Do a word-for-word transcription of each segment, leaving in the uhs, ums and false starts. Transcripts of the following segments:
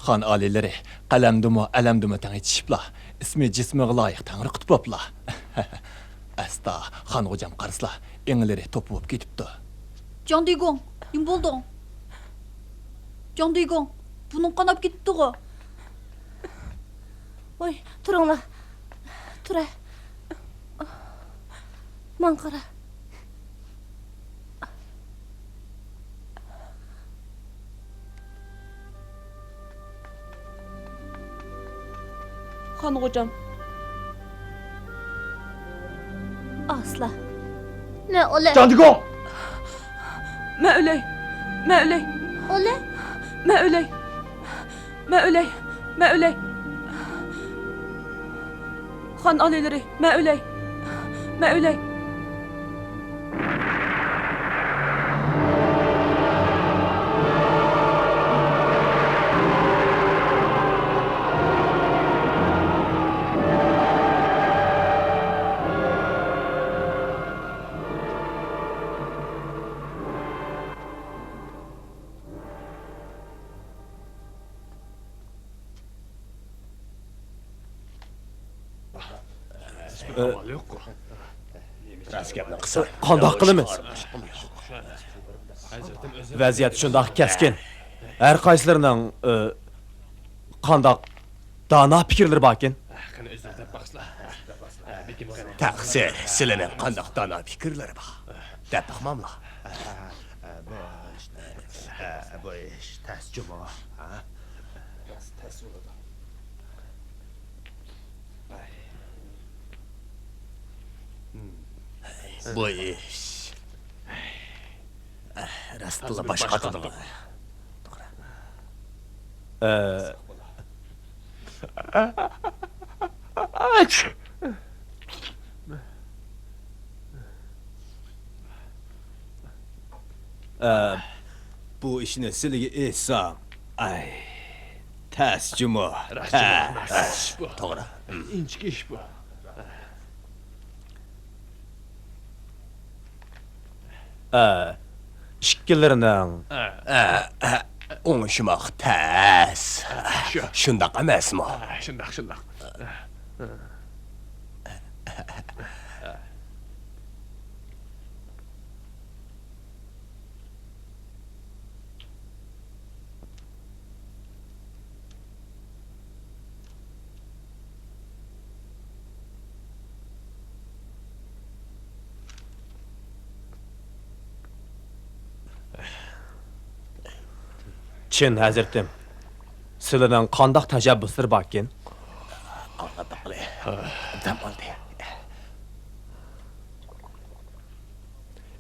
خان ئالىيلىرى قەلەمدىمۇ، ئەلەمدىمۇ تەڭ يېتىشىپلا، ئىسمى جىسمىغا لايىق تەڭرى قۇت بوپلا. ئەستا خان غوجام قارىسىلا، ئېڭىلىرى توپا بوپ كېتىپتۇ. جاڭ دىگۇڭ، نېمە بولدۇڭ؟ جاڭ دىگۇڭ، بۇرنۇڭ قاناپ كېتىپتىغۇ؟ ۋاي، تۇرۇڭلار. تۇرە. ماڭا قارا. خان غوجام. ئاسلا. مەن ئۆلەي. جاڭ دىگۇڭ! مەن ئۆلەي. مەن ئۆلەي. ئۆلەي. مەن ئۆلەي. مەن ئۆلەي. مەن ئۆلەي. خان ئالىيلىرى، مەن ئۆلەي. مەن ئۆلەي. قانداق قىلىمىز؟ ۋەزىيەت شۇنداق كەسكىن. ھەر قايسىلىرىنىڭ، ئى، قانداق دانا پىكىرلىرى باركىن؟ تەقسىر، سىلىنىڭ قانداق دانا پىكىرلىرى بار؟ دەپ باقماملا؟ بۇ ئىش، بۇ ئىش تەس جۇمۇ. تەس، تەس بولىدۇ. بۇ ئىش راستلا باش قاتىدىغۇ. ئە، ئە، بۇ ئىشنى سىلىگە ئېيتسام، ئاي، تەس جۇمۇ، راست تەس. ئەمەس. بۇ توغرا. ئىنچىكە ئىش بۇ. ئە، ئىككىلىرىنىڭ ئە، ئە، ئوڭشىماق تەس. شۇ. شۇنداق ئەمەسمۇ؟ ئە، شۇنداق، شۇنداق. چىن ھەزرىتىم، سىلىنىڭ قانداق تەشەببۇسلىرى باركىن؟ ئاڭلاپ باققىلى. دەم ئالدى.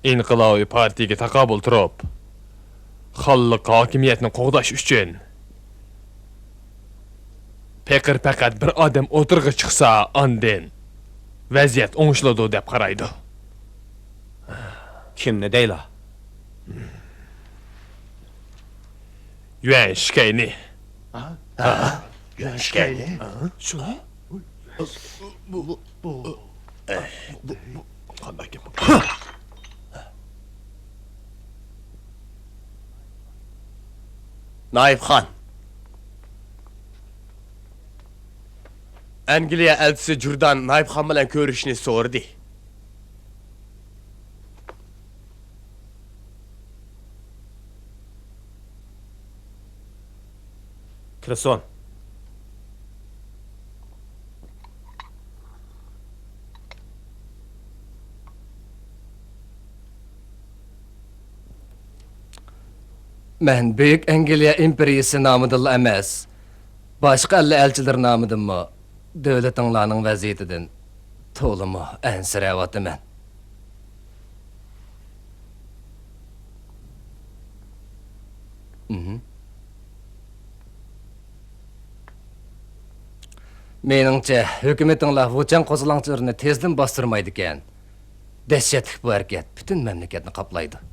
ئىنقىلابىي پارتىيىگە تاقابىل تۇرۇپ، خانلىق ھاكىمىيەتنى قوغداش ئۈچۈن پېقىر پەقەت بىر ئادەم ئوتتۇرىغا چىقسا، ئاندىن ۋەزىيەت ئوڭشىلىدۇ دەپ قارايدۇ. كىمنى دەيلا؟ يۈەن شىكەينى. ھە؟ يۈەن شىكەينى؟ شۇنى؟ بۇ، بۇ، بۇ، بۇ، بۇ قانداق گەپ؟ نايىپ خان. ئەنگلىيە ئەلچىسى جۇردان نايىپ خان بىلەن كۆرۈشۈشنى سورىدى. كىرسۇن. مەن بۈيۈك ئەنگلىيە ئىمپېرىيىسى نامىدىنلا ئەمەس، باشقا ئەللەر ئەلچىلىرى نامىدىنمۇ دۆلىتىڭلارنىڭ ۋەزىيىتىدىن تولىمۇ ئەنسىرەۋاتىمەن. مھم. مېنىڭچە، ھۆكۈمىتىڭلار ۋۇچەن قوزغىلاڭچىلىرىنى تېزدىن باستۇرمايدىكەن. دەھشەتلىك بۇ ھەرىكەت پۈتۈن مەملىكەتنى قاپلايدۇ.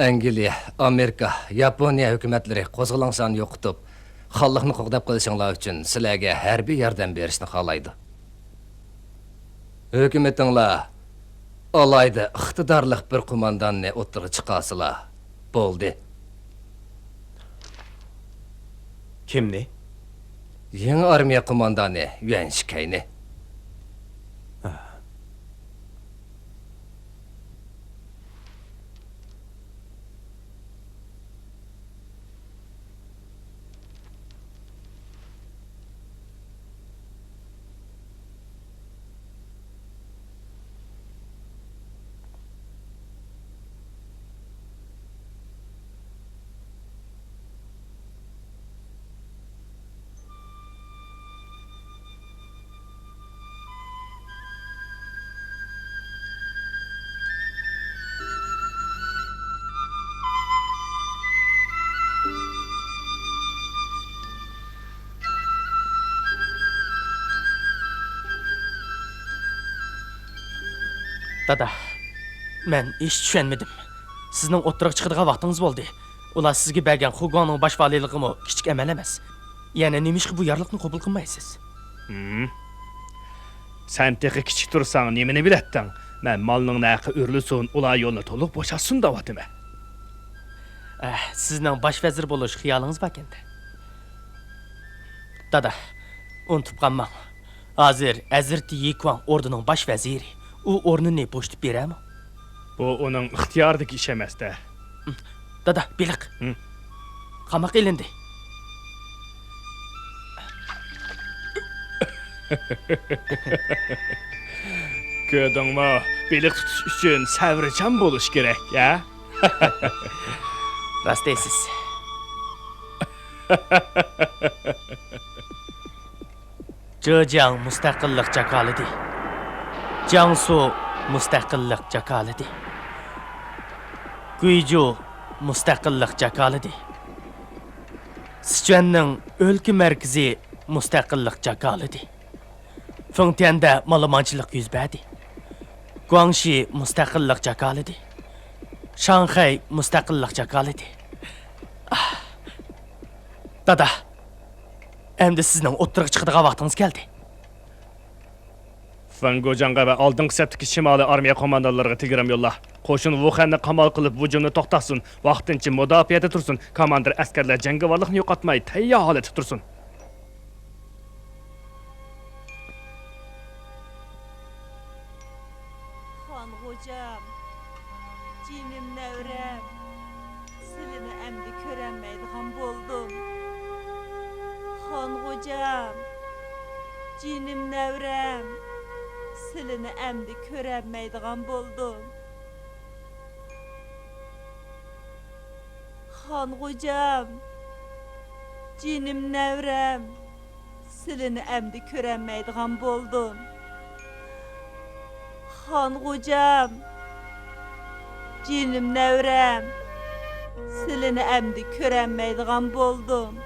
ئەنگلىيە، ئامېرىكا، ياپونىيە ھۆكۈمەتلىرى قوزغىلاڭچىلارنى يوقىتىپ، خانلىقنى قوغداپ قېلىشىڭلار ئۈچۈن سىلەرگە ھەربىي ياردەم بېرىشنى خالايدۇ. ھۆكۈمىتىڭلار ئالاھىدە ئىقتىدارلىق بىر قومانداننى ئوتتۇرىغا چىقارسىلا بولدى. كىمنى؟ يېڭى ئارمىيە قوماندانى يۈەن شىكەينى. دادا، مەن ھېچ چۈشەنمىدىم. سىزنىڭ ئوتتۇرىغا چىقىدىغان ۋاقتىڭىز بولدى. ئۇلار سىزگە بەرگەن خۇگۇاڭنىڭ باش ۋالىيلىقىمۇ كىچىك ئەمەل ئەمەس. يەنە نېمىشقا بۇ يارلىقنى قوبۇل قىلمايسىز؟ ھىم. سەن تېخى كىچىك تۇرساڭ نېمىنى بىلەتتىڭ؟ مەن مالنىڭ نەقى ئۆرلىسۇن، ئۇلار يولنى تولۇق بوشاتسۇن دەۋاتىمەن. ئەھ، سىزنىڭ باش ۋەزىر بولۇش خىيالىڭىز باركەن-دە. دادا، ئۇنتۇپ قالماڭ. ھازىر ھەزرىتى يىكۇاڭ ئوردىنىڭ باش ۋەزىرى. ئۇ ئورنىنى بوشىتىپ بېرەرمۇ؟ بۇ ئۇنىڭ ئىختىيارىدىكى ئىش ئەمەس-دە. دادا، بېلىق. ھىم. قاماققا ئېلىندى. كۆردۈڭمۇ؟ بېلىق تۇتۇش ئۈچۈن سەۋرچان بولۇش كېرەك، ھە؟ راست دەيسىز. جېجياڭ مۇستەقىللىق جاكارلىدى. جياڭسۇ مۇستەقىللىق جاكارلىدى. گۇيجۇ مۇستەقىللىق جاكارلىدى. سىچۈەننىڭ ئۆلكە مەركىزى مۇستەقىللىق جاكارلىدى. فېڭتيەندە مالىمانچىلىق يۈز بەردى. گۇاڭشى مۇستەقىللىق جاكارلىدى. شاڭخەي مۇستەقىللىق جاكارلىدى. دادا، ئەمدى سىزنىڭ ئوتتۇرىغا چىقىدىغان ۋاقتىڭىز كەلدى. فېڭگوجياڭغا ۋە ئالدىنقى سەپتىكى شىمالىي ئارمىيە قوماندانلىرىغا تېلېگرامما يوللا. قوشۇن ۋۇخەننى قامال قىلىپ، ھۇجۇمنى توختاتسۇن، ۋاقتىنچە مۇداپىئەدە تۇرسۇن. كاماندىر ئەسكەرلەر جەڭگىۋارلىقنى يوقاتماي، تەييار ھالەتتە تۇرسۇن. خان غوجام، جېنىم نەۋرەم، سىلىنى ئەمدى كۆرەلمەيدىغان بولدۇم. خان غوجام، جېنىم نەۋرەم، سىلىنى ئەمدى كۆرەلمەيدىغان بولدۇم. خان غوجام، جېنىم نەۋرەم، سىلىنى ئەمدى كۆرەلمەيدىغان بولدۇم. خان غوجام، جېنىم نەۋرەم، سىلىنى ئەمدى كۆرەلمەيدىغان بولدۇم.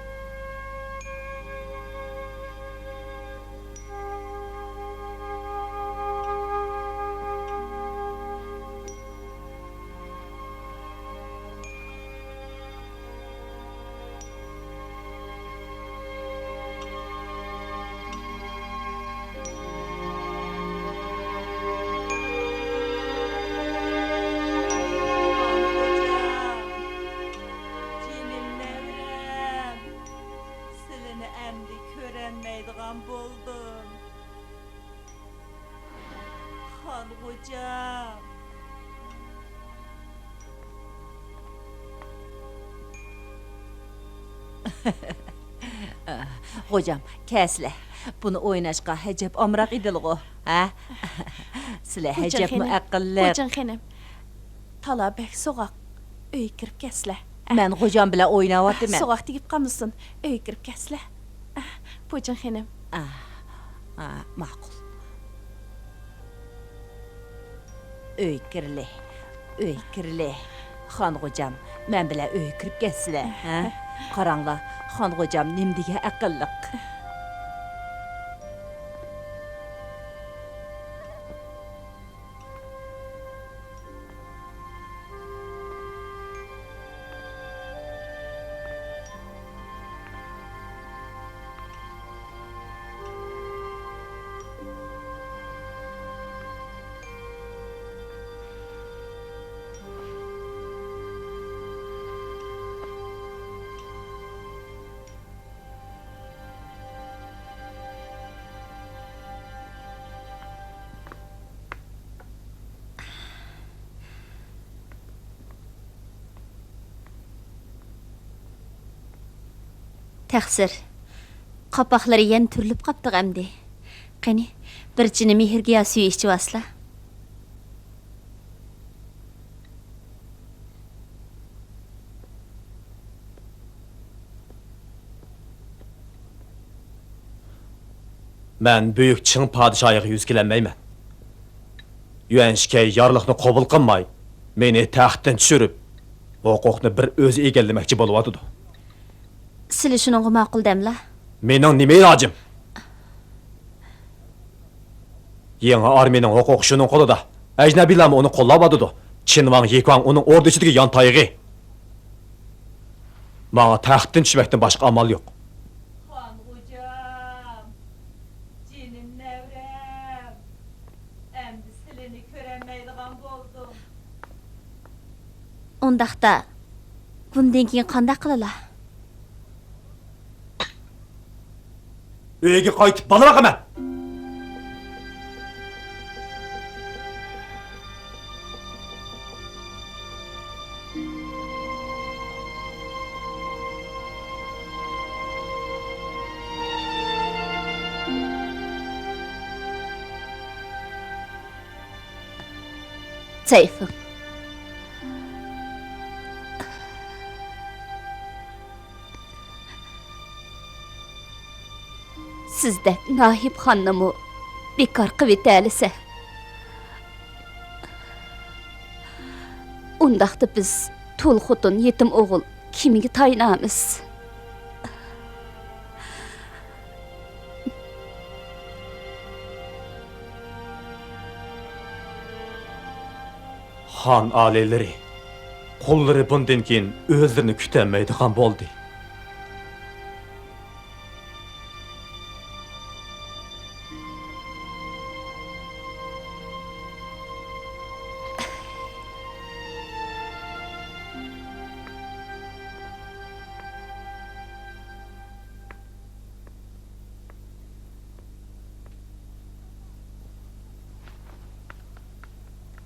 جېنىم نەۋرەم، سىلىنى ئەمدى كۆرەلمەيدىغان بولدۇم. خان غوجام. غوجام، كەلسىلە. بۇنى ئويناشقا ھەجەپ ئامراق ئىدىلغۇ، ھە؟ سىلە ھەجەپمۇ ئەقىللىق. خوجام خېنىم، تالا بەك سوغۇق. ئۆيگە كىرىپ كەتسىلە. مەن غوجام بىلەن ئويناۋاتىمەن. سوغۇق تېگىپ قالمىسۇن. ئۆيگە كىرىپ كەتسىلە. پوجىن خېنىم. ئا، ئا، ماقۇل. ئۆيگە كىرلى. ئۆيگە كىرلى. خان غوجام، مەن بىلەن ئۆيگە كىرىپ كەتسىلە، ھە؟ قاراڭلار، خان غوجام نېمە دېگەن ئەقىللىق. تەقسىر. قاپاقلىرى يەنە تۈرۈلۈپ قاپتىغۇ ئەمدى. قېنى، بىر چىنە مېھىرگىياھ سۈيى ئىچىۋالسىلا. مەن بۈيۈك چىڭ پادىشاھىغا يۈز كېلەلمەيمەن. يۈەنشىكەي يارلىقنى قوبۇل قىلماي، مېنى تەختتىن چۈشۈرۈپ، ھوقۇقنى بىر ئۆزى ئىگىلىمەكچى بولۇۋاتىدۇ. سىلى شۇنىڭغا ماقۇل دەملا؟ مېنىڭ نېمە ئىلاجىم؟ يېڭى ئارمىيەنىڭ ھوقۇقى شۇنىڭ قولىدا. ئەجنەبىيلەرمۇ ئۇنى قوللاۋاتىدۇ. چىن ۋاڭ يىكۇاڭ ئۇنىڭ ئوردا ئىچىدىكى يان تايىقى. ماڭا تەختتىن چۈشمەكتىن باشقا ئامال يوق. خان غوجام، جېنىم نەۋرەم، ئەمدى سىلىنى كۆرەلمەيدىغان بولدۇم. ئۇنداقتا، بۇندىن كېيىن قانداق قىلىلا؟ ئۆيگە قايتىپ بالا باقىمەن. سەيفىڭ. سىزدەك ناھىب خاننىمۇ بىكار قىلىۋېتەلىسە. ئۇنداقتا بىز تۇل خوتۇن، يېتىم ئوغۇل كىمگە تايىنارمىز؟ خان ئالىيلىرى، قۇللىرى بۇندىن كېيىن ئۆزلىرىنى كۈتەلمەيدىغان بولدى.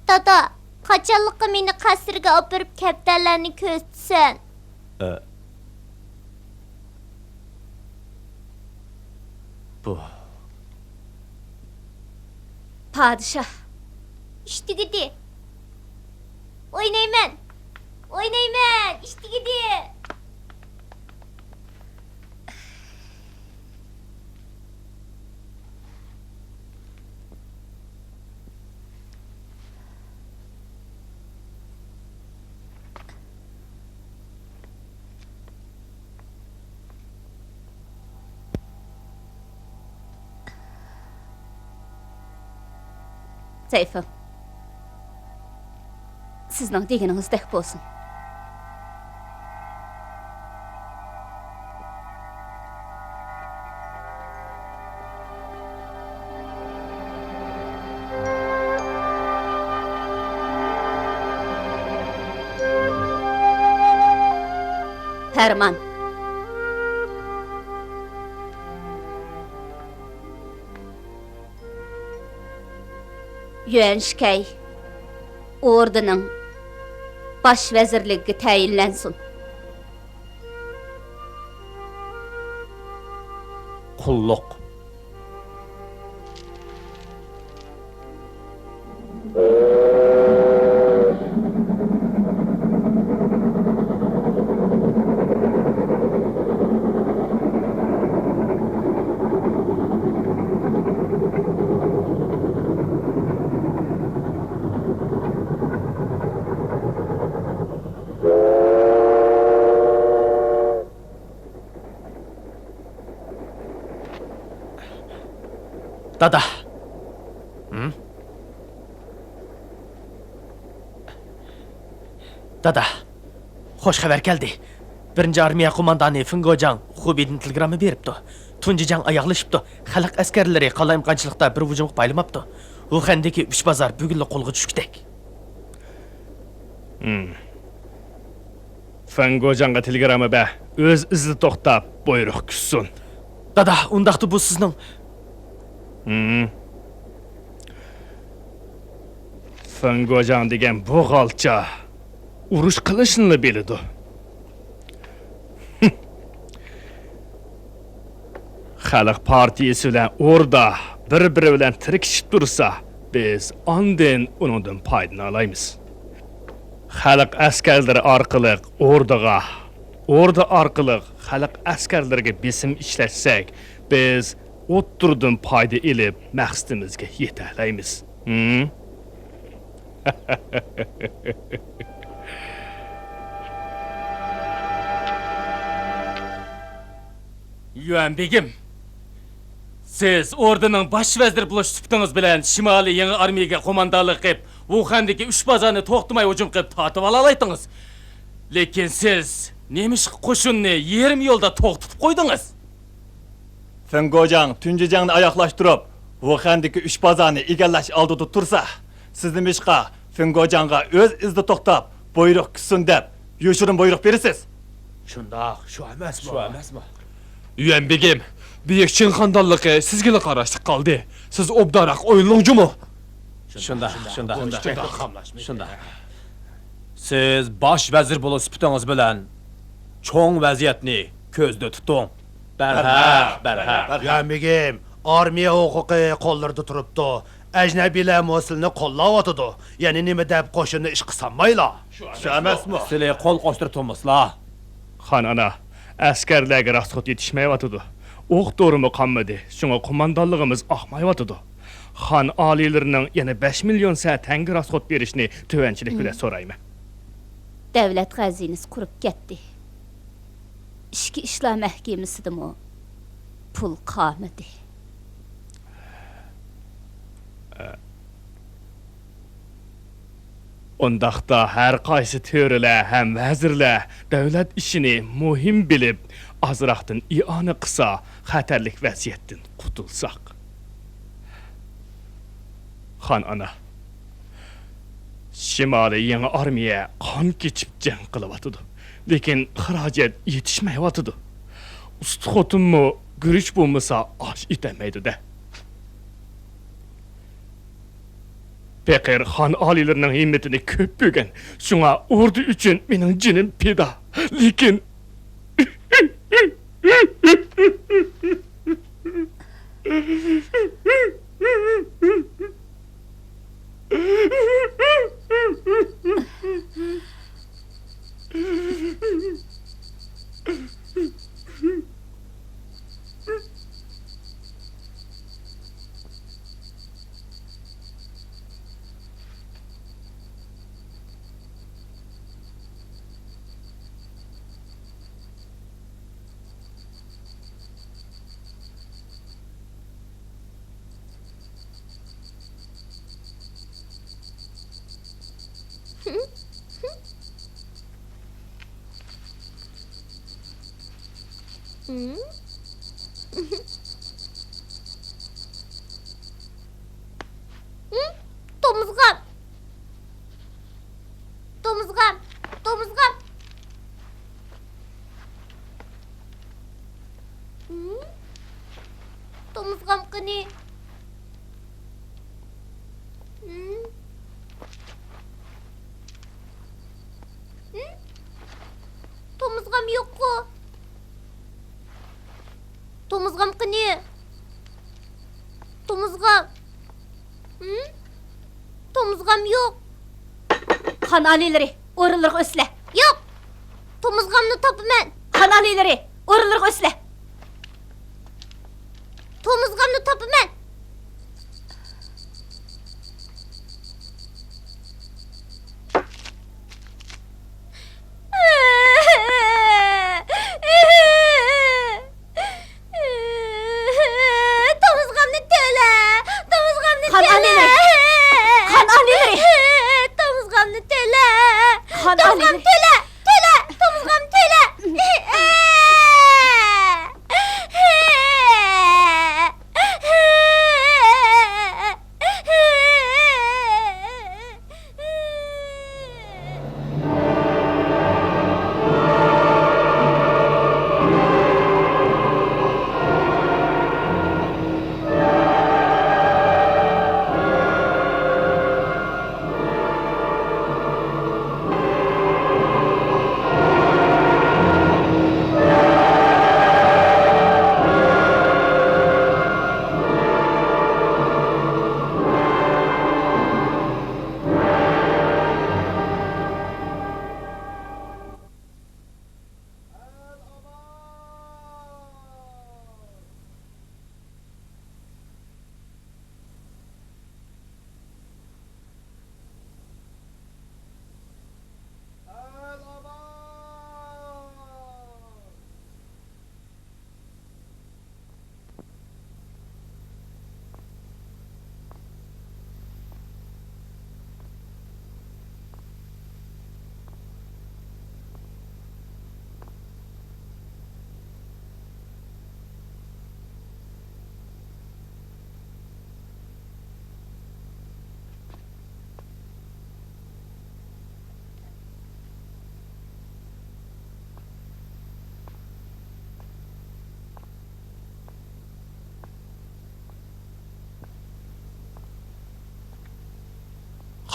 دادا، قاچانلىقى مېنى قەسىرگە ئاپىرىپ كەپتەرلەرنى كۆرسىتىسەن؟ ئە، بۇ. پادىشاھ. ئىش تۈگىدى. ئوينايمەن. ئوينايمەن. ئىش تۈگىدى. سەيفىڭ، سىزنىڭ دېگىنىڭىزدەك بولسۇن. پەرمان. يۈەن شىكەي ئوردىنىڭ باش ۋەزىرلىكىگە تەيىنلەنسۇن. قۇللۇق. دادا. ھىم؟ دادا، خوش خەۋەر كەلدى. بىرىنچى ئارمىيە قوماندانى فېڭ گوجاڭ خۇبېيدىن تېلېگرامما بېرىپتۇ. تۇنجى جەڭ ئاياغلىشىپتۇ. خەلق ئەسكەرلىرى قالايمىقانچىلىقتا بىر ھۇجۇمغا پايلىماپتۇ. ۋۇخەندىكى ئۈچ بازار بۈگۈنلا قولغا چۈشكۈدەك. ھىم. فېڭ گوجاڭغا تېلېگرامما بەر، ئۆز ئىزىدا توختاپ، بۇيرۇق كۈتسۇن. دادا، ئۇنداقتا بۇ سىزنىڭ. ھىم. فېڭ گوجاڭ دېگەن بۇ غالچا ئۇرۇش قىلىشنىلا بىلىدۇ. خەلق پارتىيىسى بىلەن ئوردا بىر-بىرى بىلەن تىركىشىپ تۇرسا، بىز ئاندىن ئۇنىڭدىن پايدىلىنالايمىز. خەلق ئەسكەرلىرى ئارقىلىق ئوردىغا، ئوردا ئارقىلىق خەلق ئەسكەرلىرىگە بېسىم ئىشلەتسەك، بىز ئوتتۇرىدىن پايدا ئېلىپ، مەقسىتىمىزگە يېتەلەيمىز. ھىم؟ يۈەن بېگىم، سىز ئوردىنىڭ باش ۋەزىرى بولۇش سۈپىتىڭىز بىلەن شىمالىي يېڭى ئارمىيەگە قوماندانلىق قىلىپ، ۋۇخەندىكى ئۈچ بازارنى توختىماي ھۇجۇم قىلىپ تارتىۋالالايتتىڭىز. لېكىن سىز نېمىشقا قوشۇننى يېرىم يولدا توختىتىپ قويدىڭىز؟ فېڭ گوجاڭ تۇنجى جەڭنى ئاياغلاشتۇرۇپ، ۋۇخەندىكى ئۈچ بازارنى ئىگىلەش ئالدىدا تۇرسا، سىز نېمىشقا فېڭ گوجاڭغا ئۆز ئىزىدا توختاپ، بۇيرۇق كۈتسۇن دەپ، يوشۇرۇن بۇيرۇق بېرىسىز؟ شۇنداق، شۇ ئەمەسمۇ؟ شۇ ئەمەسمۇ؟ يۈەن بېگىم، بۈيۈك چىڭ خاندانلىقى سىزگىلا قاراشلىق قالدى. سىز ئوبدانراق ئويلىنىڭ جۇمۇ. شۇنداق، شۇنداق، شۇنداق. شۇنداق. سىز باش ۋەزىر بولۇش سۈپىتىڭىز بىلەن چوڭ ۋەزىيەتنى كۆزدە تۇتۇڭ. بەرھەق، بەرھەق. يۈەن بېگىم، ئارمىيە ھوقۇقى قوللىرىدا تۇرۇپتۇ. ئەجنەبىيلەرمۇ سىلىنى قوللاۋاتىدۇ. يەنە نېمە دەپ قوشۇننى ئىشقا سالمايلا؟ شۇ ئەمەسمۇ؟ سىلى قول قوشتۇرۇپ تۇرمىسىلا. خان ئانا، ئەسكەرلەرگە راسخوت يېتىشمەيۋاتىدۇ. ئوق-دورىمۇ قالمىدى، شۇڭا قوماندانلىقىمىز ئاقمايۋاتىدۇ. خان ئالىيلىرىنىڭ يەنە بەش مىليون سە تەڭگە راسخوت بېرىشىنى تۆۋەنچىلىك بىلەن سورايمەن. دۆلەت خەزىنىسى قۇرۇپ كەتتى. ئىچكى ئىشلار مەھكىمىسىدىمۇ پۇل قالمىدى. ئۇنداقتا ھەر قايسى تۆرىلەر ھەم ۋەزىرلەر دۆلەت ئىشىنى مۇھىم بىلىپ، ئازراقتىن ئىئانە قىلسا، خەتەرلىك ۋەزىيەتتىن قۇتۇلساق. خان ئانا، شىمالىي يېڭى ئارمىيە قان كېچىپ جەڭ قىلىۋاتىدۇ، لېكىن خىراجەت يېتىشمەيۋاتىدۇ. ئۇستا خوتۇنمۇ گۈرۈچ بولمىسا ئاش ئېتەلمەيدۇ-دە. پېقىر خان ئالىيلىرىنىڭ ھىممىتىنى كۆپ كۆرگەن، شۇڭا ئوردا ئۈچۈن مېنىڭ جېنىم پىدا. لېكىن تومۇزغام! تومۇزغام! تومۇزغام! تومۇزغام قېنى؟ تومۇزغام يوققۇ؟ تومۇزغام قېنى؟ تومۇزغام. ھىم؟ تومۇزغام يوق. خان ئالىيلىرى، ئورۇنلىرىغا ئۆتسىلە. يوق. تومۇزغامنى تاپىمەن. خان ئالىيلىرى، ئورۇنلىرىغا ئۆتسىلە. تومۇزغامنى تاپىمەن. تومۇزغامنى تۆلە! تومۇزغامنى خان تۆلە! ئالىيلىرى! خان ئالىيلىرى! تومۇزغامنى تۆلە! خان تومۇزغامنى ئالىيلىرى! تۆلە! تۆلە! تومۇزغامنى تۆلە!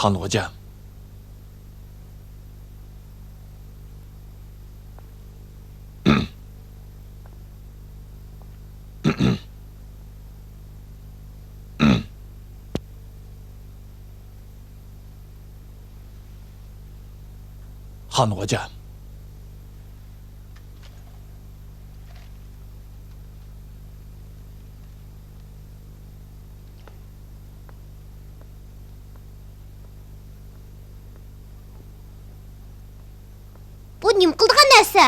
خان غوجام. خان غوجام. بۇ نېمە قىلىدىغان نەرسە؟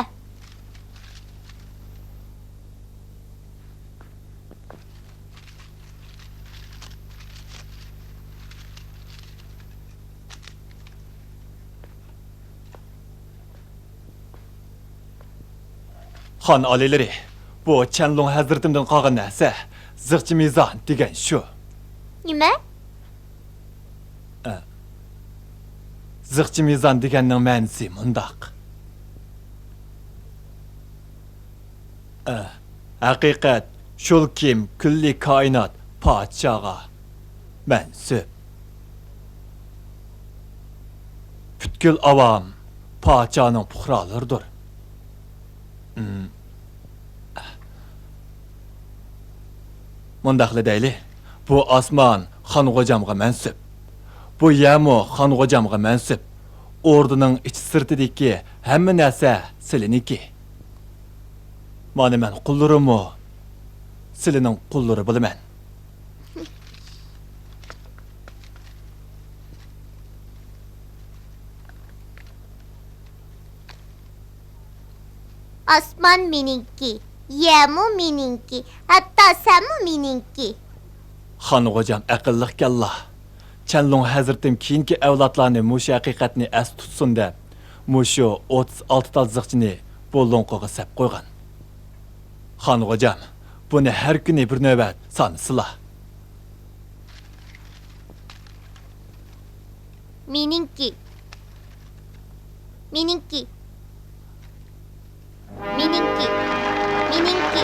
خان ئالىيلىرى، بۇ چەنلۇڭ ھەزرىتىمدىن قالغان نەرسە، زىخچە مىزان دېگەن شۇ. نېمە؟ ئە، زىخچە مىزان دېگەننىڭ مەنىسى مۇنداق. ئە، ھەقىقەت، شۇل كىم كۈللى كائىنات پادىشاھغا مەنسۇپ. پۈتكۈل ئاۋام پادىشاھنىڭ پۇقرالىرىدۇر. ئىم. مۇنداقلا دەيلى، بۇ ئاسمان خان غوجامغا مەنسۇپ. بۇ يەرمۇ خان غوجامغا مەنسۇپ. ئوردىنىڭ ئىچى سىرتىدىكى ھەممە نەرسە سىلىنىكى. مانا مەن قۇللىرىمۇ سىلىنىڭ قۇللىرى بولىمەن. ئاسمان مېنىڭكى، يەرمۇ مېنىڭكى، ھەتتا سەنمۇ مېنىڭكى. خان غوجام ئەقىللىقكەنلا. چەنلۇڭ ھەزرىتىم كېيىنكى ئەۋلادلارنى مۇشۇ ھەقىقەتنى ئەستە تۇتسۇن دەپ، مۇشۇ ئوتتۇز ئالتە تال زىخچىنى بۇ لوڭقىغا سەپ قويغان. خان غوجام، بۇنى ھەر كۈنى بىر نۆۋەت سانىسىلا. مېنىڭكى. مېنىڭكى. مېنىڭكى. مېنىڭكى.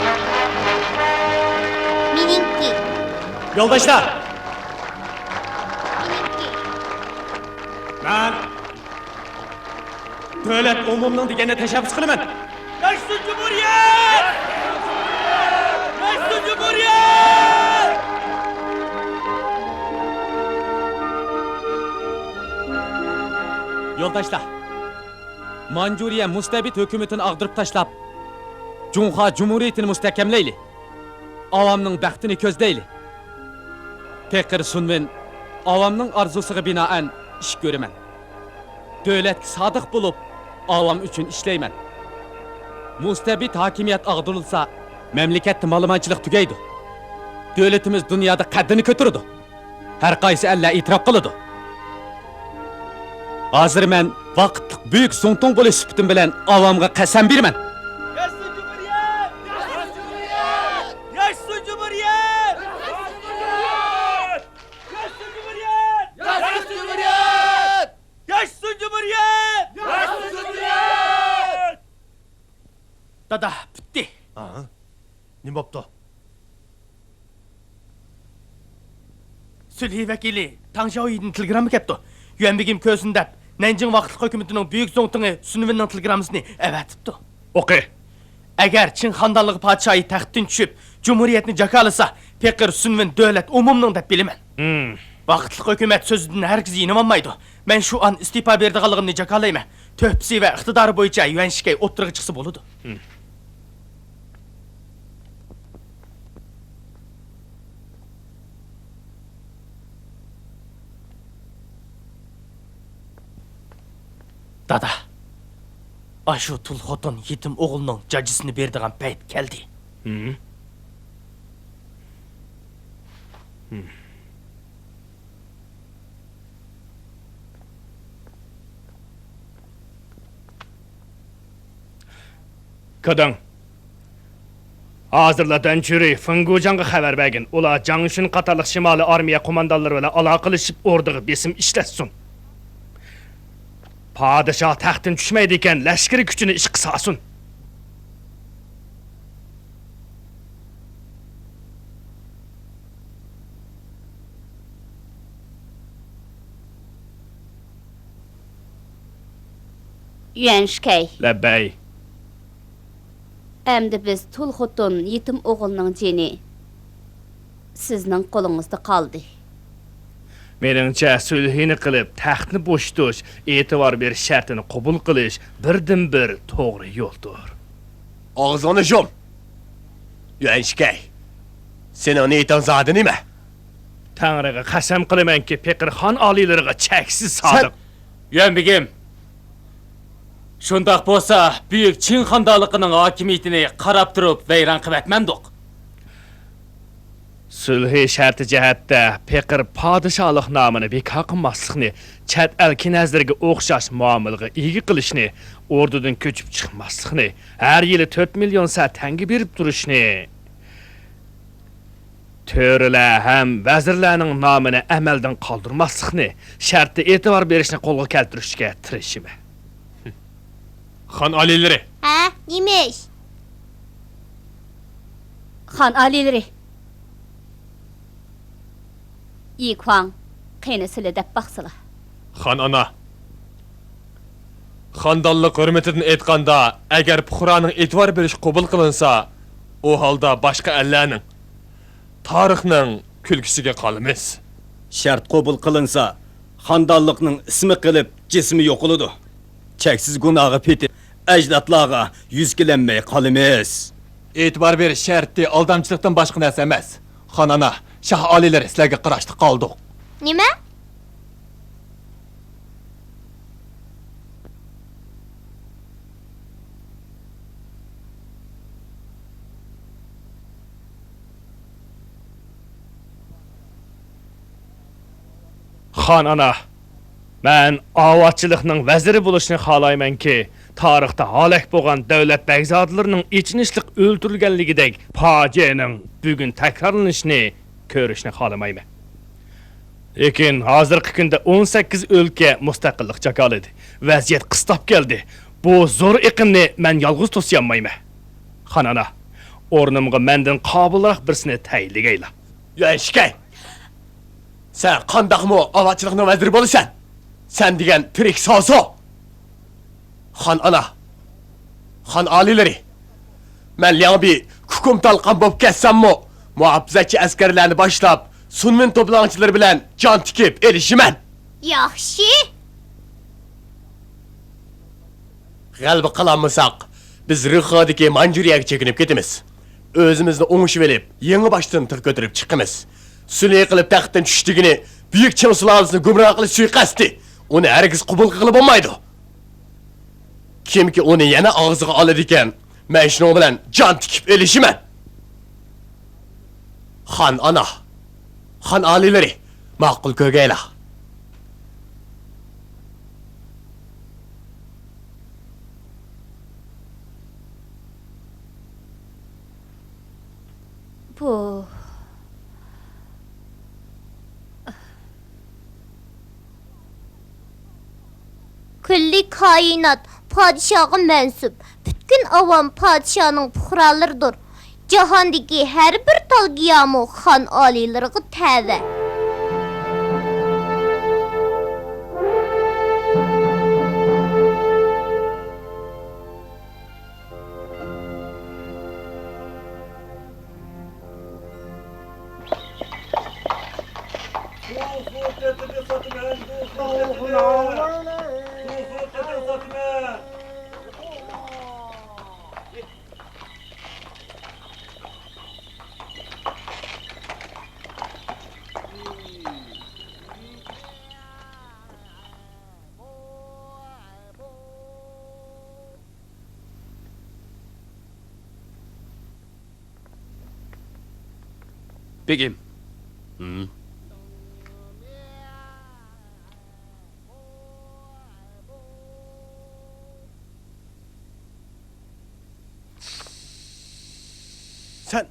مېنىڭكى. يولداشلار! مېنىڭكى. مەن دۆلەت ئومۇمنىڭ دېگەننى تەشەببۇس قىلىمەن. ياشىسۇن جۇمھۇرىيەت! ياشىسۇن جۇمھۇرىيەت! يولداشلار، مانجۇرىيە مۇستەبىت ھۆكۈمىتىنى ئاغدۇرۇپ تاشلاپ، جۇڭخۇا جۇمھۇرىيىتىنى مۇستەھكەملەيلى. ئاۋامنىڭ بەختىنى كۆزلەيلى. پېقىر سۇنۋېن ئاۋامنىڭ ئارزۇسىغا بىنائەن ئىش كۆرىمەن. دۆلەتكە سادىق بولۇپ، ئاۋام ئۈچۈن ئىشلەيمەن. مۇستەبىت ھاكىمىيەت ئاغدۇرۇلسا، مەملىكەتتە مالىمانچىلىق تۈگەيدۇ. دۆلىتىمىز دۇنيادا قەددىنى كۆتۈرىدۇ. ھەر قايسى ئەللەر ئېتىراپ قىلىدۇ. ھازىر مەن ۋاقىتلىق بۈيۈك زۇڭتۇڭ بولۇش سۈپىتىم بىلەن ئاۋامغا قەسەم بېرىمەن. ياشىسۇن جۇمھۇرىيەت! ياشىسۇن جۇمھۇرىيەت! ياشىسۇن جۇمھۇرىيەت! ياشىسۇن جۇمھۇرىيەت! ياشىسۇن جۇمھۇرىيەت! دادا، پۈتتى. ئاھا. نېمە بوپتۇ؟ سۈلھى ۋەكىلى تاڭ شياۋيىدىن تېلېگرامما كەپتۇ. يۈەن بېگىم كۆرسۇن دەپ، نەنجىڭ ۋاقىتلىق ھۆكۈمىتىنىڭ بۈيۈك زۇڭتۇڭى سۈنۋېننىڭ تېلېگراممىسىنى ئەۋەتىپتۇ. ئوقۇ. ئەگەر چىڭ خاندانلىقى پادىشاھى تەختتىن چۈشۈپ، جۇمھۇرىيەتنى جاكارلىسا، پېقىر سۈنۋېن دۆلەت ئومۇمنىڭ دەپ بىلىمەن. ھىم. ۋاقىتلىق ھۆكۈمەت سۆزىدىن ھەرگىز يېنىۋالمايدۇ. مەن شۇ ئان ئىستېپا بېرىدىغانلىقىمنى جاكارلايمەن. تۆھپىسى ۋە ئىقتىدارى بويىچە يۈەنشىكەي ئوتتۇرىغا چىقسا بولىدۇ. ھىم. دادا، ئاشۇ تۇل خوتۇن يېتىم ئوغۇلنىڭ جاجىسىنى بېرىدىغان پەيت كەلدى. ھىم. ھىم. كاداڭ، ھازىرلا دەنچۈرى فېڭگۇجاڭغا خەۋەر بەرگىن، ئۇلار جاڭ شۈن قاتارلىق شىمالىي ئارمىيە قوماندانلىرى بىلەن ئالاقىلىشىپ، ئوردىغا بېسىم ئىشلەتسۇن. پادىشاھ تەختتىن چۈشمەيدىكەن، لەشكىرىي كۈچىنى ئىشقا سالسۇن. يۈەنشىكەي. لەببەي. ئەمدى بىز تۇل خوتۇن، يېتىم ئوغۇلنىڭ جېنى سىزنىڭ قولىڭىزدا قالدى. مېنىڭچە، سۈلھىنى قىلىپ، تەختنى بوشىتىش، ئېتىبار بېرىش شەرتىنى قوبۇل قىلىش بىردىنبىر توغرا يولدۇر. ئاغزىڭنى يۇم! يۈەنشىكەي، سېنىڭ نىيىتىڭ زادى نېمە؟ تەڭرىگە قەسەم قىلىمەنكى، پېقىر خان ئالىيلىرىغا چەكسىز سادىق. يۈەن بېگىم، شۇنداق بولسا، بۈيۈك چىڭ خاندانلىقىنىڭ ھاكىمىيىتىنى قاراپ تۇرۇپ ۋەيران قىلىۋەتمەمدۇق؟ سۈلھى شەرتى جەھەتتە پېقىر پادىشاھلىق نامىنى بىكار قىلماسلىقنى، چەت ئەل كىنەزلىرىگە ئوخشاش مۇئامىلىگە ئىگە قىلىشنى، ئوردىدىن كۆچۈپ چىقماسلىقنى، ھەر يىلى تۆت مىليون سە تەڭگە بېرىپ تۇرۇشنى، تۆرىلەر ھەم ۋەزىرلەرنىڭ نامىنى ئەمەلدىن قالدۇرماسلىقنى، شەرتتە ئېتىبار بېرىشنى قولغا كەلتۈرۈشكە تىرىشىمەن. خان ئالىيلىرى! ھە، نېمە ئىش؟ خان ئالىيلىرى! ئىكۇاڭ، قېنى سىلى دەپ باقسىلا. خان ئانا! خاندانلىق ھۆرمىتىدىن ئېيتقاندا، ئەگەر پۇقرانىڭ ئېتىبار بېرىشى قوبۇل قىلىنسا، ئۇ ھالدا باشقا ئەللەرنىڭ، تارىخنىڭ كۈلكىسىگە قالىمىز. شەرت قوبۇل قىلىنسا، خاندانلىقنىڭ ئىسمى قېلىپ، جىسمى يوقىلىدۇ. چەكسىز گۇناھقا پېتىپ، ئەجدادلارغا يۈزكىلەنمەي قالىمىز. ئېتىبار بېرىش شەرتى ئالدامچىلىقتىن باشقا نەرسە ئەمەس. خان ئانا، شاھ ئالىيلىرى سىلەرگە قاراشتا قالدۇق. نېمە؟ خان ئانا، مەن ئاۋاتچىلىقنىڭ ۋەزىرى بولۇشنى خالايمەنكى، تارىختا ھالاك بولغان دۆلەت بەگزادىلىرىنىڭ ئېچىنىشلىق ئۆلتۈرۈلگەنلىكىدەك پاجىئەنىڭ بۈگۈن تەكرارلىنىشىنى كۆرۈشنى خالىمايمەن. لېكىن ھازىرقى كۈندە ئون سەككىز ئۆلكە مۇستەقىللىق جاكارلىدى. ۋەزىيەت قىستاپ كەلدى. بۇ زور ئېقىمنى مەن يالغۇز توسىيالمايمەن. خان ئانا، ئورنۇمغا مەندىن قابىلراق بىرسىنى تەيىنلىگەيلا. يۈەنشىكەي! سەن قانداقمۇ ئاۋاتچىلىقنىڭ ۋەزىرى بولىسەن؟ سەن دېگەن تىرىك سازۇ! خان ئانا! خان ئالىيلىرى! مەن لياڭبى كۇكۇم تالقان بولۇپ كەتسەممۇ، مۇھاپىزەتچى ئەسكەرلەرنى باشلاپ، سۇنمىن توپىلاڭچىلىرى بىلەن جان تىكىپ ئېلىشىمەن! ياخشى! غەلىبە قىلالمىساق، بىز رىخادىكى مانجۇرىيەگە چېكىنىپ كېتىمىز. ئۆزىمىزنى ئوڭشىۋېلىپ، يېڭى باشتىن تىغ كۆتۈرۈپ چىقىمىز. سۈلھى قىلىپ تەختتىن چۈش دېگىنى بۈيۈك چىڭ سۇلالىسىنى گۇمراھ قىلىش سۇيىقەستى. ئۇنى ھەرگىز قوبۇل قىلغىلى بولمايدۇ. كىمكى ئۇنى يەنە ئاغزىغا ئالىدىكەن، مەن شۇنىڭ بىلەن جان تىكىپ ئېلىشىمەن. خان ئانا، خان ئالىيلىرى، ماقۇل كۆرگەيلا. بۇ كۈللى كائىنات پادىشاھقا مەنسۇپ، پۈتكۈل ئاۋام پادىشاھنىڭ پۇقرالىرىدۇر. جاھاندىكى ھەر بىر تال گىياھمۇ خان ئالىيلىرىغا تەۋە. بېگىم. ھىم. سەن.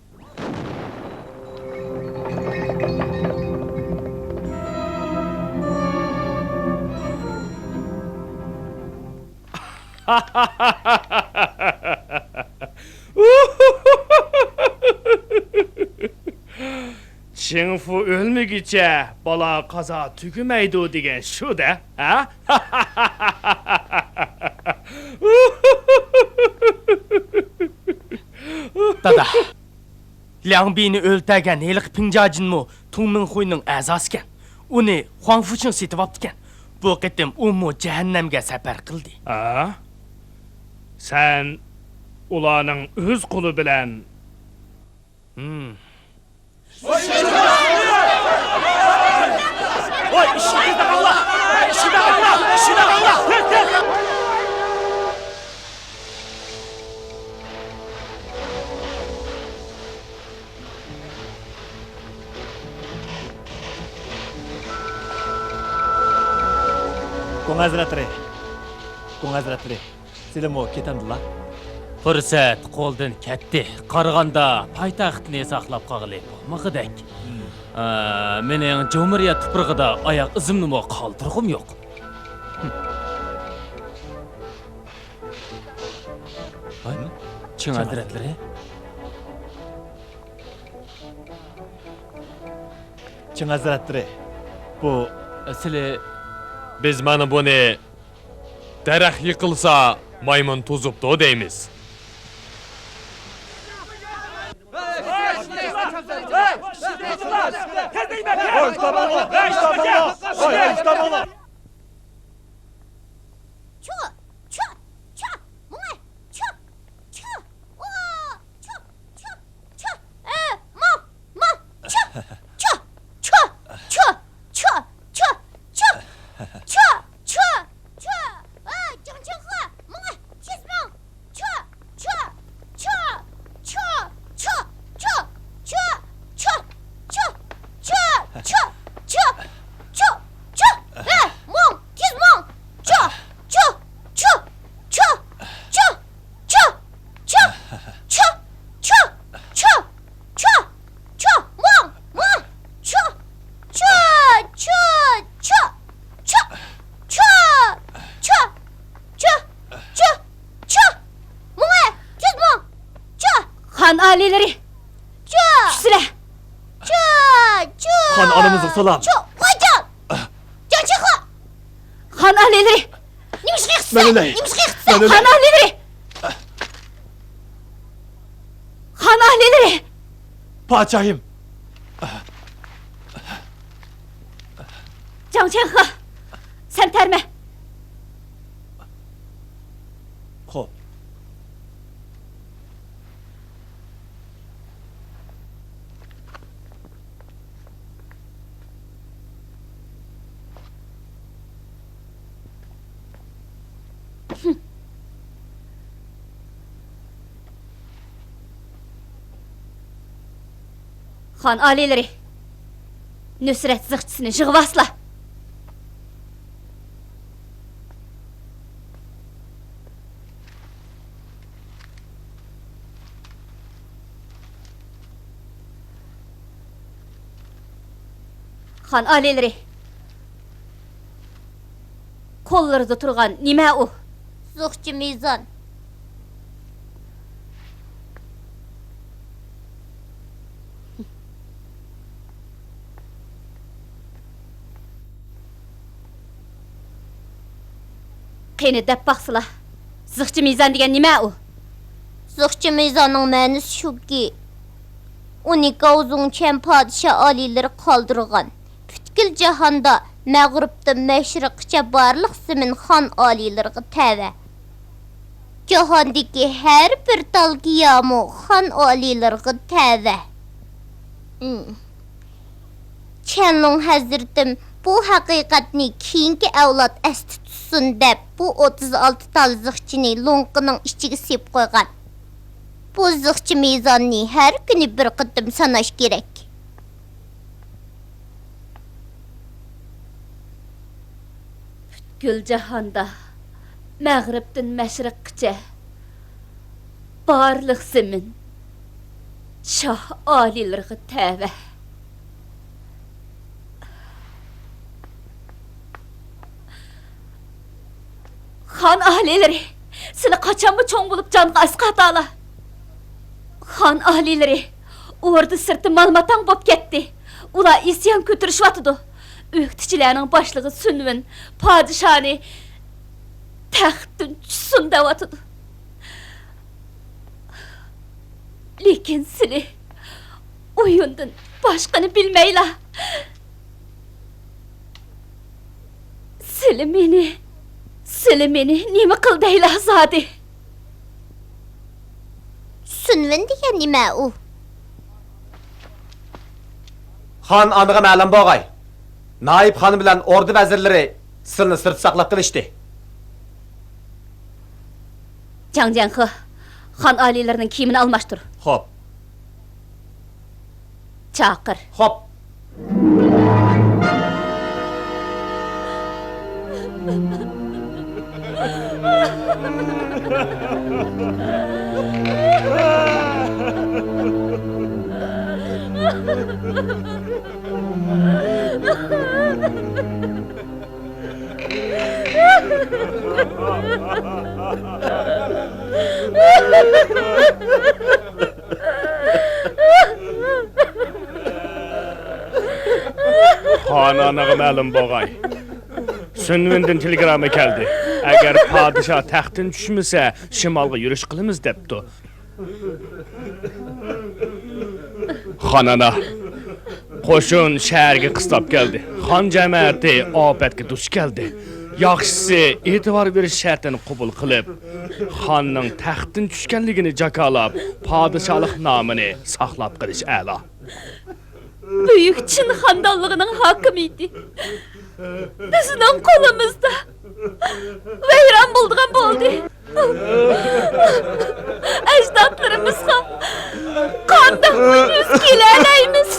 چىڭفۇ ئۆلمىگۈچە بالا قازا تۈگىمەيدۇ دېگەن شۇ-دە، ھە؟ دادا، لياڭبىنى ئۆلتۈرگەن ھېلىقى پىڭجاجىنمۇ تۇڭمىڭخۇينىڭ ئەزاسىكەن. ئۇنى خۇاڭفۇچىڭ سېتىۋاپتىكەن. بۇ قېتىم ئۇمۇ جەھەننەمگە سەپەر قىلدى. ھە؟ سەن ئۇلارنىڭ ئۆز قولى بىلەن. ھىم. گۇڭ ھەزرەتلىرى، گۇڭ ھەزرەتلىرى، سىلىمۇ كېتەمدىلا؟ پۇرسەت قولدىن كەتتى. قارىغاندا پايتەختنى ساقلاپ قالغىلى بولمىغۇدەك. ئە، مېنىڭ جۇمھۇرىيەت تۇپرىقىدا ئاياق ئىزىمنىمۇ قالدۇرغۇم يوق. ھاي، چىڭ ھەزرەتلىرى. چىڭ ھەزرەتلىرى، بۇ، سىلى، بىز مانا بۇنى دەرەخ يىقىلسا، مايمۇن توزۇپتۇ دەيمىز. چۇ، چۇ، چۇ، چۇ، مۇڭ، چۇ، چۇ، ئۇ، چۇ، چۇ، چۇ، ئە، مۇڭ، مۇڭ، چۇ، چۇ، چۇ، چۇ، چۇ، چۇ، چۇ، چۇ، چۇ، چۇ، چۇ، ئە، جاڭ چىڭخې، مۇڭ، تېز مۇڭ. چۇ، چۇ، چۇ، چۇ، چۇ، چۇ، چۇ، چۇ، چۇ، چۇ، چۇ، چۇ، چۇ، چۇ، ھە، مۇڭ، تېز مۇڭ. چۇ، چۇ، چۇ، چۇ، چۇ، چۇ، چۇ، چۇ، چۇ، چۇ، چۇ، چۇ، مۇڭ، مۇڭ، چۇ، چۇ، چۇ، چۇ، چۇ، چۇ، چۇ، چۇ، چۇ، چۇ، مۇڭ، تېز مۇڭ، چۇ. خان ئالىيلىرى، چۇ. چۈشسىلە. چۇ، چۇ. خان ئانىمىزغا سالام. چۇ، غوجام. جاڭ چىڭخې. خان ئالىيلىرى. نېمىشقا يىقىتىسەن؟ مەن ئۆلەي. نېمىشقا يىقىتىسەن؟ مەن ئۆلەي. خان ئالىيلىرى. خان ئالىيلىرى! پادىشاھىم! جاڭ چىڭخې، سەن تەرمە. خوپ. خان ئالىيلىرى، نۇسرەت زىخچىسىنى يىغىۋالسىلا. خان ئالىيلىرى، قوللىرىدا تۇرغان نېمە ئۇ؟ زىخچە مىزان. قېنى، دەپ باقسىلا، زىخچە مىزان دېگەن نېمە ئۇ؟ زىخچە مىزاننىڭ مەنىسى شۇكى، ئۇنى گاۋزۇڭچيەن پادىشاھ ئالىيلىرى قالدۇرغان. پۈتكۈل جاھاندا مەغرىبتىن مەشرىققىچە بارلىق زېمىن خان ئالىيلىرىغا تەۋە. جاھاندىكى ھەر بىر تال گىياھمۇ خان ئالىيلىرىغا تەۋە. ئىم. چيەنلۇڭ ھەزرىتىم بۇ ھەقىقەتنى كېيىنكى ئەۋلاد ئەستە تۇتسۇن دەپ، بۇ ئوتتۇز ئالتە تال زىخچىنى لوڭقىنىڭ ئىچىگە سېلىپ قويغان. بۇ زىخچە مىزاننى ھەر كۈنى بىر قېتىم ساناش كېرەك. پۈتكۈل جاھاندا مەغرىبتىن مەشرىققىچە بارلىق زېمىن شاھ ئالىيلىرىغا تەۋە. خان ئالىيلىرى، سىلى قاچانمۇ چوڭ بولۇپ جانغا ئاسقاتالا. خان ئالىيلىرى، ئوردا سىرتى مالماتاڭ بولۇپ كەتتى. ئۇلار ئىسيان كۆتۈرۈشۈۋاتىدۇ. ئۆكتىچىلەرنىڭ باشلىقى سۈنۋىن پادىشاھنى تەختتىن چۈشسۇن دەۋاتىدۇ. لېكىن سىلى ئويۇندىن باشقىنى بىلمەيلا. سىلى مېنى، سىلى مېنى نېمە قىل دەيلا زادى؟ سۈنۋىن دېگەن نېمە ئۇ؟ خان ئانىغا مەلۇم بولغاي. نايىپ خان بىلەن ئوردا ۋەزىرلىرى سىلىنى سىرتتا ساقلاپ قېلىشتى. جاڭ جيەنخې، خان ئالىيلىرىنىڭ كىيىمىنى ئالماشتۇر. خوپ. چاقىر. خوپ. خان ئانىغا مەلۇم بولغاي. سۈنۋېندىن تېلېگرامما كەلدى. ئەگەر پادىشاھ تەختتىن چۈشمىسە، شىمالغا يۈرۈش قىلىمىز دەپتۇ. خان ئانا، قوشۇن شەھەرگە قىستاپ كەلدى. خان جەمەتى ئاپەتكە دۇچ كەلدى. ياخشىسى، ئېتىبار بېرىش شەرتىنى قوبۇل قىلىپ، خاننىڭ تەختتىن چۈشكەنلىكىنى جاكارلاپ، پادىشاھلىق نامىنى ساقلاپ قېلىش ئەلا. بۈيۈك چىن خاندانلىقىنىڭ ھاكىمىيىتى بىزنىڭ قولىمىزدا ۋەيران بولىدىغان بولدى. ئەجدادلىرىمىزغا قانداق يۈز كېلەلەيمىز؟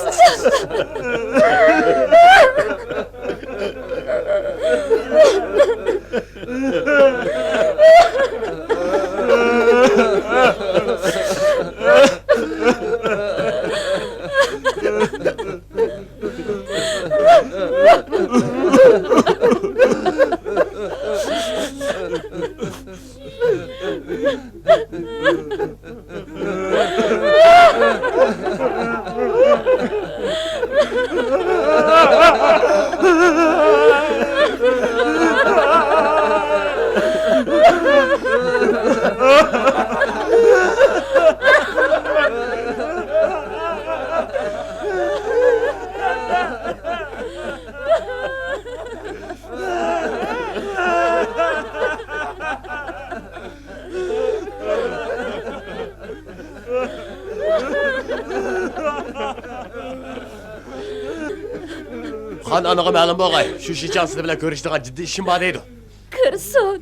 خان ئانىغا مەلۇم بولغاي، شۇ شىچاڭ سىلەر بىلەن كۆرۈشىدىغان جىددىي ئىشىم بار دەيدۇ. كىرسۇن.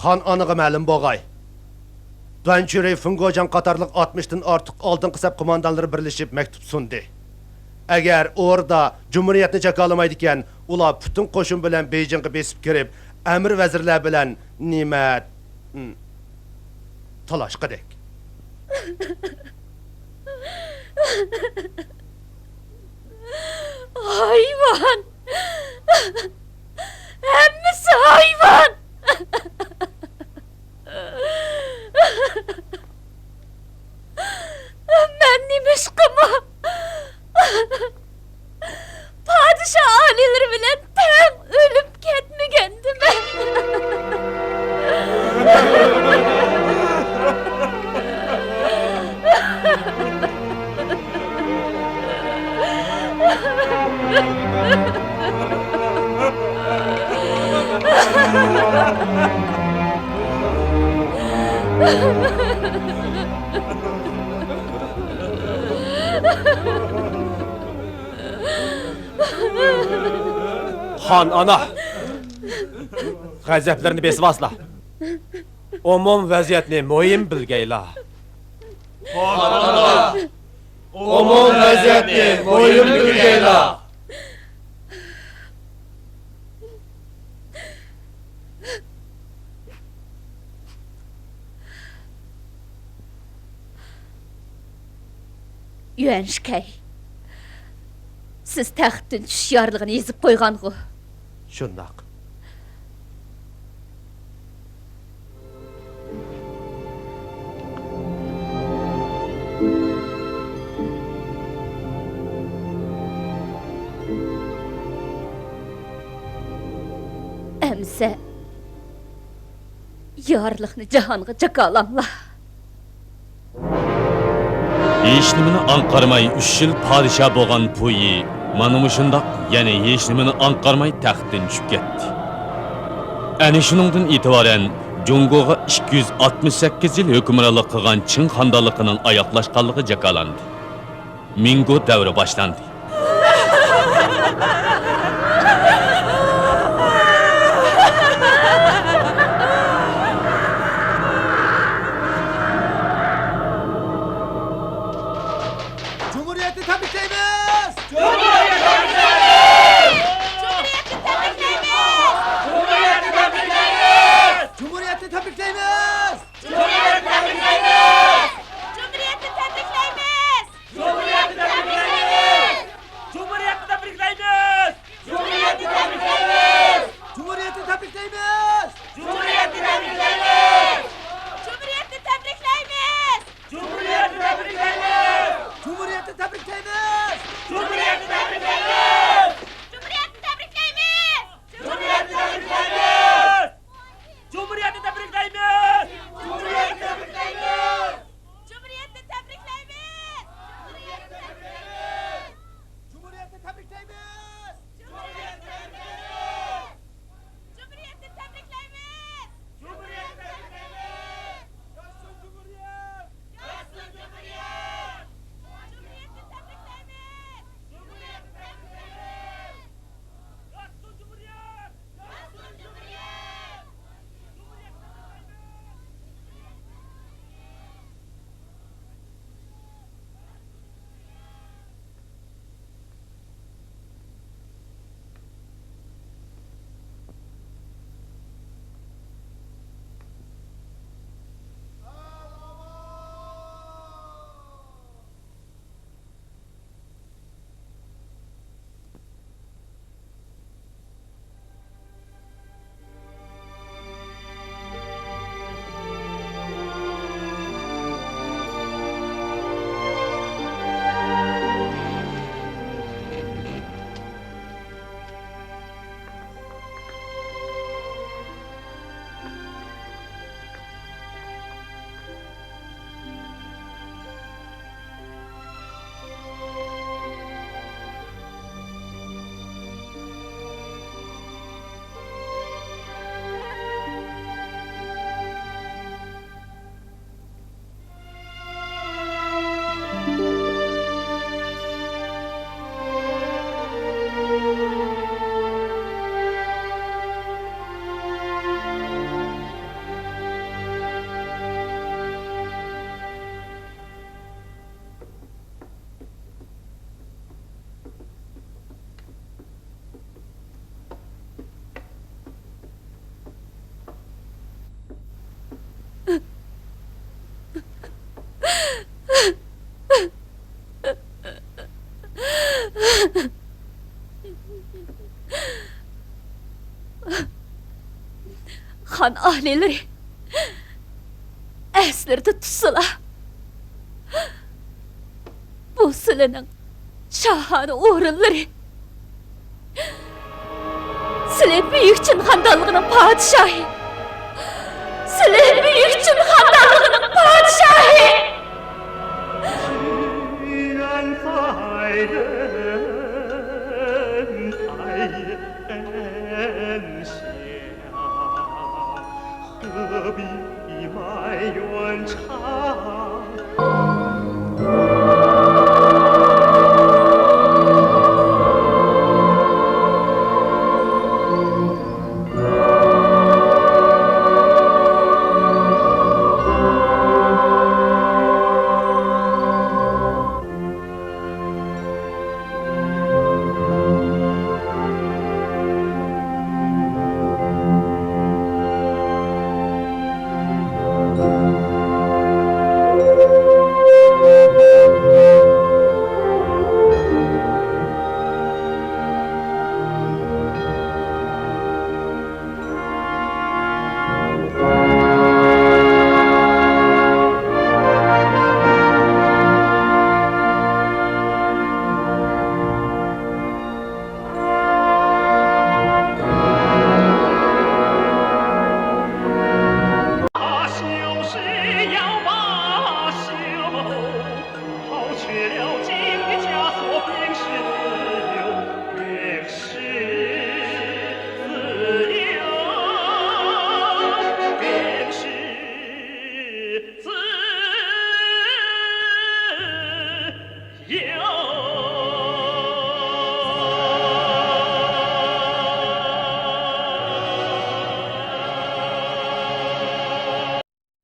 خان ئانىغا مەلۇم بولغاي، دۇەنچۈرى، فېڭگوجياڭ قاتارلىق ئاتمىشتىن ئارتۇق ئالدىنقى سەپ قوماندانلىرى بىرلىشىپ مەكتۇپ سۇندى. ئەگەر ئوردا جۇمھۇرىيەتنى جاكارلىمايدىكەن، ئۇلار پۈتۈن قوشۇن بىلەن بېيجىڭغا بېسىپ كىرىپ، ئەمىر ۋەزىرلەر بىلەن نېمە، م، تالاشقۇدەك. ھايۋان! ھەممىسى ھايۋان! مەن نېمىشقىمۇ پادىشاھ ئالىيلىرى بىلەن تەڭ ئۆلۈپ كەتمىگەندىمەن؟ خان ئانا، غەزەپلىرىنى بېسىۋالسىلا. ئومۇم ۋەزىيەتنى مۇھىم بىلگەيلا. خان ئانا، ئومۇم ۋەزىيەتنى مۇھىم بىلگەيلا. يۈەنشىكەي، سىز تەختتىن چۈشۈش يارلىقىنى يېزىپ قويغانغۇ؟ شۇنداق. ئەمىسە، يارلىقنى جاھانغا جاكارلاڭلار. ھېچنېمىنى ئاڭقارماي ئۈچ يىل پادىشاھ بولغان پۇيى مانا مۇشۇنداق يەنە ھېچنېمىنى ئاڭقارماي تەختتىن چۈشۈپ كەتتى. ئەنە شۇنىڭدىن ئېتىبارەن جۇڭگوغا ئىككى يۈز ئاتمىش سەككىز يىل ھۆكۈمرانلىق قىلغان چىڭ خاندانلىقىنىڭ ئاياغلاشقانلىقى جاكارلاندى. مىڭگو دەۋرى باشلاندى. جۇمھۇرىيەتنى تەبرىكلەيمىز! خان ئالىيلىرى ئەسلىرىدە تۇتسىلا، بۇ سىلىنىڭ شاھانە ئورۇنلىرى. سىلى بۈيۈك چىن خاندانلىقىنىڭ پادىشاھى. سىلى بۈيۈك چىن خاندانلىقىنىڭ پادىشاھى.